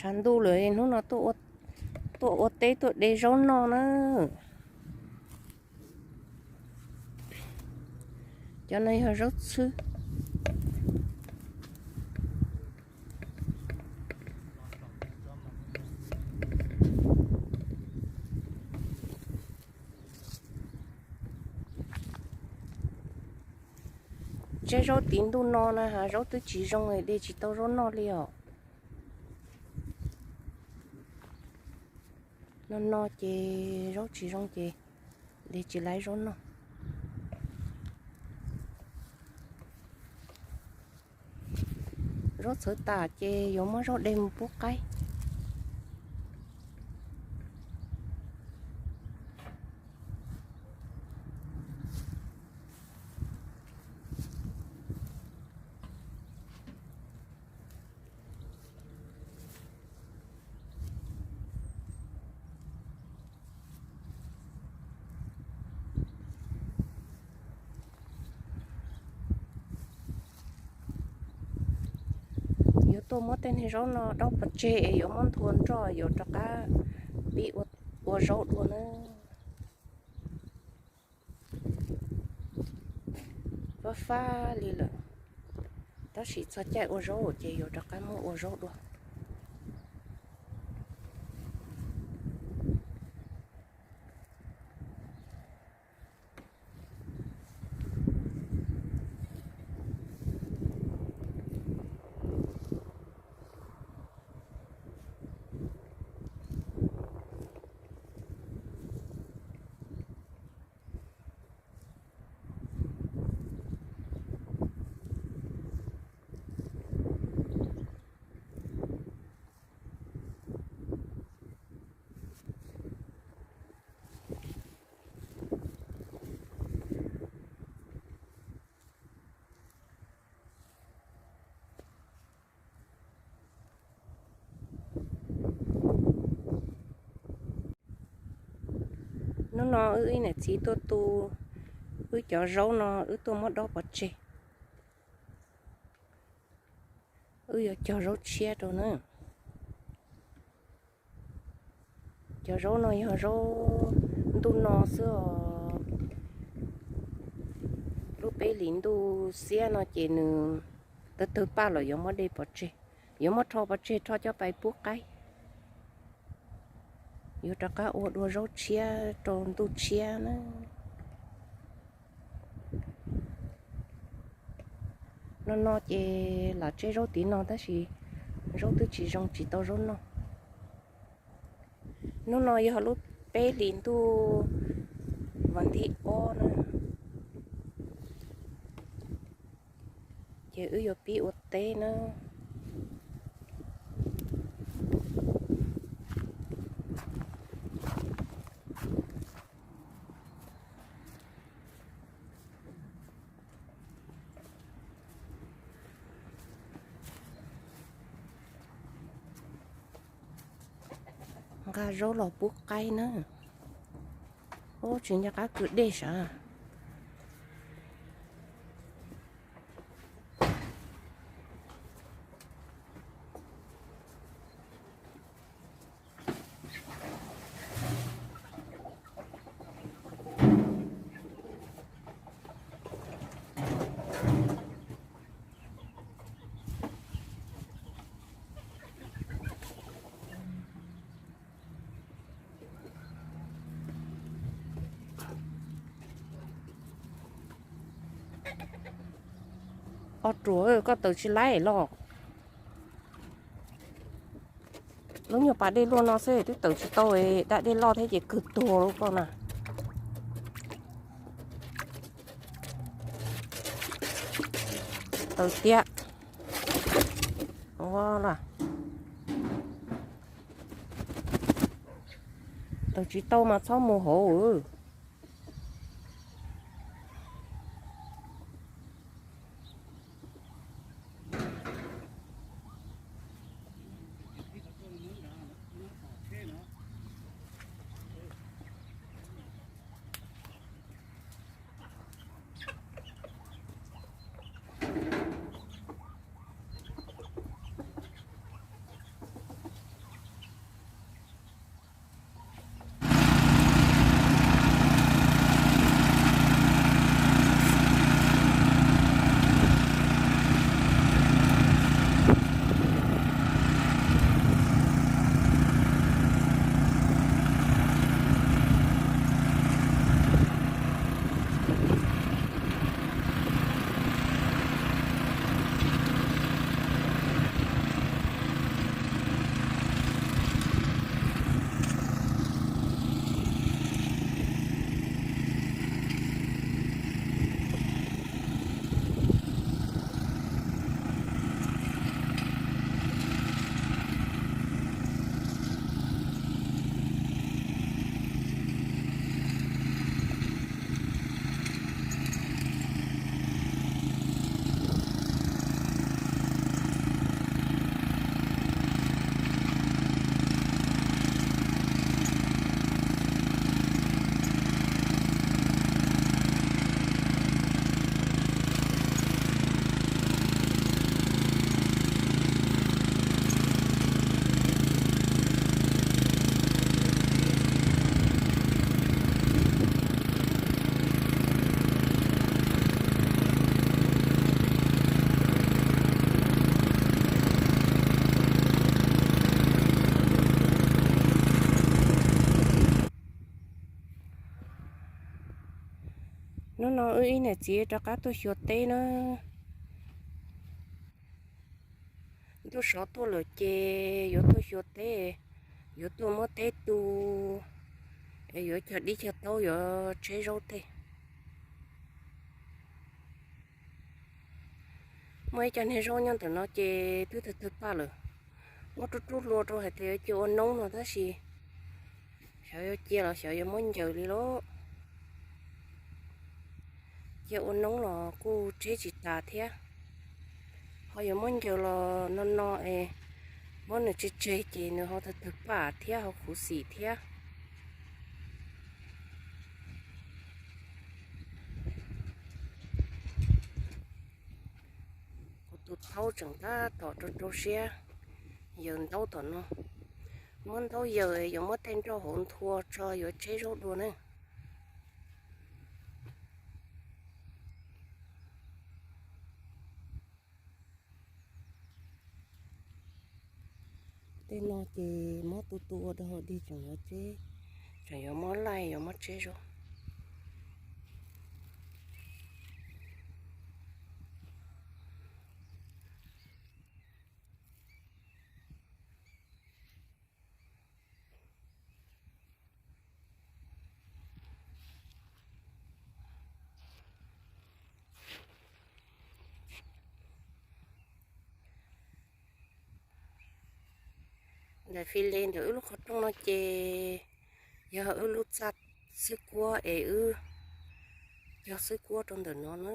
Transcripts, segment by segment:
Ntuj lawm, hnub no tuaj ua teb tuaj de zaub noj na. Cov no yog zaub txhwb. Tseb zaub tim ntuj no na has zaub twb tsis zoo, de tsis tau zaub noj li os. No no ces zaub tsis zoo ces de tsis laiv zaub noj. Zaub txhwb tas ces yuav muab zaub de mus pub qaib. Yuav tuaj muab tej niag zaub no dob pov tseg es yuav muab nthua nroj yuav rov qab pib ua zaub dua na. Fab fab li lawm, tab sis txog caij ua zaub ces yuav rov qab muab ua zaub dua. Hnub no wb ib niam txiv tuaj tu wb cov zaub no, wb tuaj muab dob pov tseg. Wb yuav cog zaub tshiab rau na. Cov zaub no yog zaub ntuj no xwb os. Lub peb hlis ntuj xiab no ces nws tawg tawg paj los yuav muab de pov tseg, yuav muab rho pov tseg rho coj pais pub qaib. Yuav rov qab ua dua zaub tshiab rau ntuj tshiab na. No no ces lam tseb zaub tim no tab sis zaub twb tsis zoo tsis tau zaub noj. Hnub no yog lub peb hlis ntuj vas thib ob na, ces wb yuav pib ua teb na. Nqa zaub los pub qaib na. Ub, tsis nco qab kwv dej sav. Ob ruam, koj taws tsis laib los. Lub nyuag pas dej luaj no xwb twb taws tsis tau, da dej loj thiab ces kawg tuag lub koj na. Taws tiag. Ua las, taws tsis tau mas txhob mus hauv. Wb ib niam txiv rov qab tuaj xyuas teb na. Ntuj sov tuaj lawm ces yuav tuaj xyuas teb, yuav tuaj muab teb tu, es yuav cog dib cog taub yuav tseb zaub tej. Muaj ib co niag zaub nyob ntawm no ces twb tawg tawg paj lawm. Muab rub rub hlua rau hais tias yuav cia ua noob no tab sis xyov yuav cia los xyov yuav muab ncaws li lauj. Cia ua noob los kuj tseb tsis tas thiab, ho yuav muab ncaws los no no es muab nws tseg tseg ces nws ho tawg tawg paj thiab ho khuv xim thiab. Kuv tus thaub tseem tab tom rau rau siab yaws ntaub tom no. Muab ntaub yaws yuav muab tej nroj hauv nthua tso yuav tseb zaub dua na. Tej no ces muab tu tu ua dog ua dig tseem yuav tseb, tseem yuav muab laij yuav muab tseb zaub. Ntawm fis les ntawm wb lub qhov rooj no ces yog wb lub txaj xwb kuab es wb cog xwb kuab rau ntawm no na.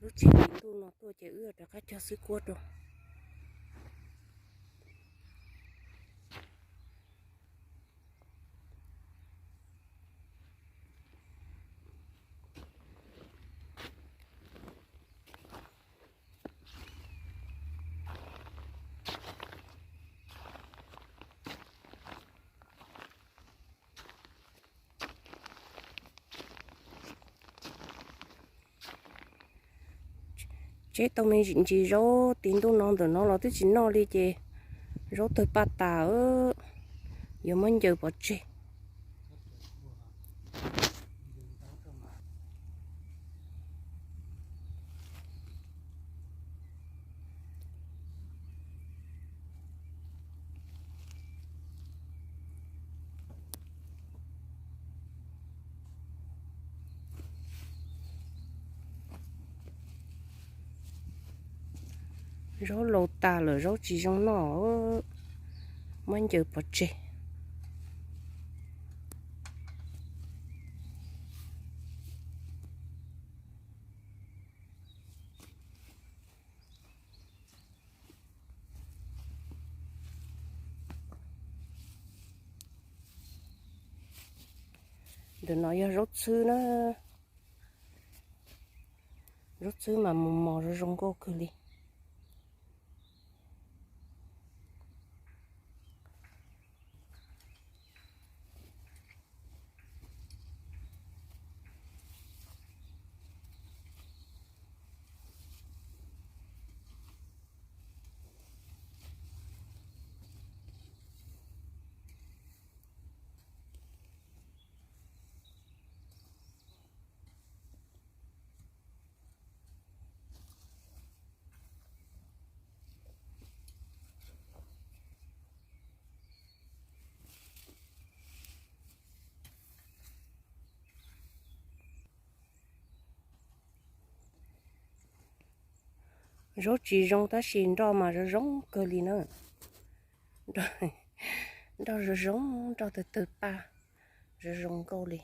Lub tsheb ntuj no tuaj ces wb rov qab cog xwb kuab rau. Tseb tau me ntsis zaub tiv ntuj no ntawm no los twb tsis noj li ces zaub tawg paj tas, yuav muab ncaws pov tseg. Zaub laus tas lawm, zaub tsis zoo noj, muab ncaws pov tseg. Ntawm no yog zaub txhwb na, zaub txhwb mas mus mos zoo zoo nkauj kawg li. Zaub tsis zoo tab sis nroj mas zoo zoo kawg li na. Nroj zoo zoo, nroj tawg tawg paj, zoo zoo nkauj li.